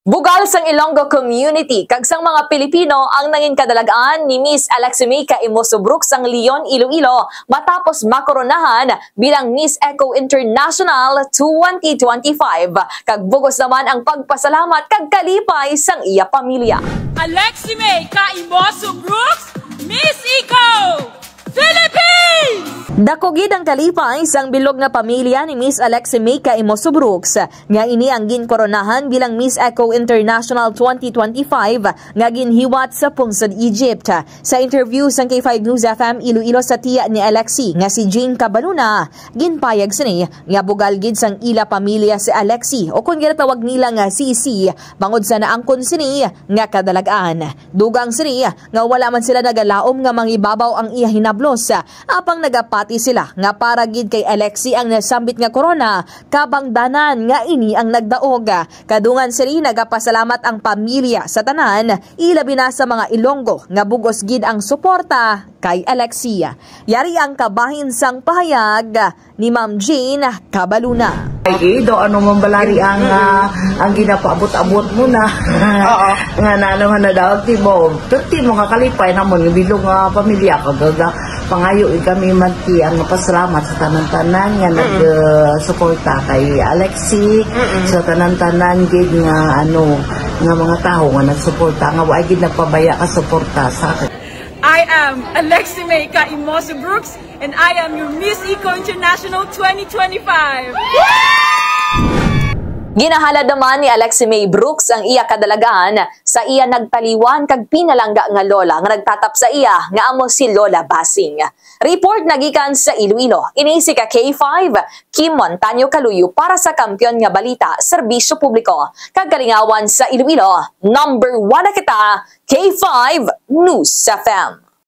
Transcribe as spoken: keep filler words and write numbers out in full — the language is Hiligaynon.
Bugal sang Ilonggo community kag sang mga Pilipino ang nangin kadalagan ni Miss Aleximay Kaimoso Brooks sang Leon, Iloilo, matapos makoronahan bilang Miss Eco International twenty twenty-five, kag bugos naman ang pagpasalamat kag kalipay sang iya pamilya. Aleximay Kaimoso Brooks, Miss Eco Philippines! Dako gid ang kalipay sang bilog nga pamilya ni Miss Aleximay Kaimoso Brooks nga ini ang ginkoronahan bilang Miss Eco International twenty twenty-five nga ginhiwat sa pungsod Egypt. Sa interview sang K five News F M Iloilo sa tiya ni Alexi nga si Jane Cabaluna, ginpayag sini nga bugal gid sang ila pamilya si Alexi, o kon ginatawag nila nga C C, bangod sa naangkon sini nga kadalagan. Dugang sini nga wala man sila nagalaom nga mangibabaw ang iya hinablos, apang nagapati sila nga para gid kay Alexi ang nasambit nga korona, kabangdanan nga ini ang nagdaog. Kadungan sini nagapasalamat ang pamilya sa tanan, ilabi na sa mga Ilonggo nga bugos gid ang suporta kay Alexi. Yari ang kabahin sang pahayag ni Ma'am Jean Cabaluna. Ay, eh, daw ano man balari ang, ah, ang ginapaabot-abot mo na. Oo. Nga na naman na daw, di mo, perti mo nga kalipay namon, nga bilog nga pamilya ka, gaga, pangayo, eh, kami man ti ang mapasalamat sa tanan-tanan nga nag, ah, suporta kay Alexi, sa tanan-tanan gid nga, ano, nga mga tawo nga nagsuporta, nga wa gid nagpabaya ka suporta sa akin. I am Aleximay Kaimoso Brooks, and I am your Miss Eco International twenty twenty-five. Ginahalad naman ni Aleximay Brooks ang iya kadalagan sa iya nagtaliwan kag pinalangga nga lola nga nagtatap sa iya, nga amo si Lola Basing. Report nagikan sa Iloilo. Ini si ka K five, Kim Montaño Kaluyo para sa Kampiyon nga Balita, Serbisyo Publiko, kag Kalingawan sa Iloilo. Number one na kita, K five News F M.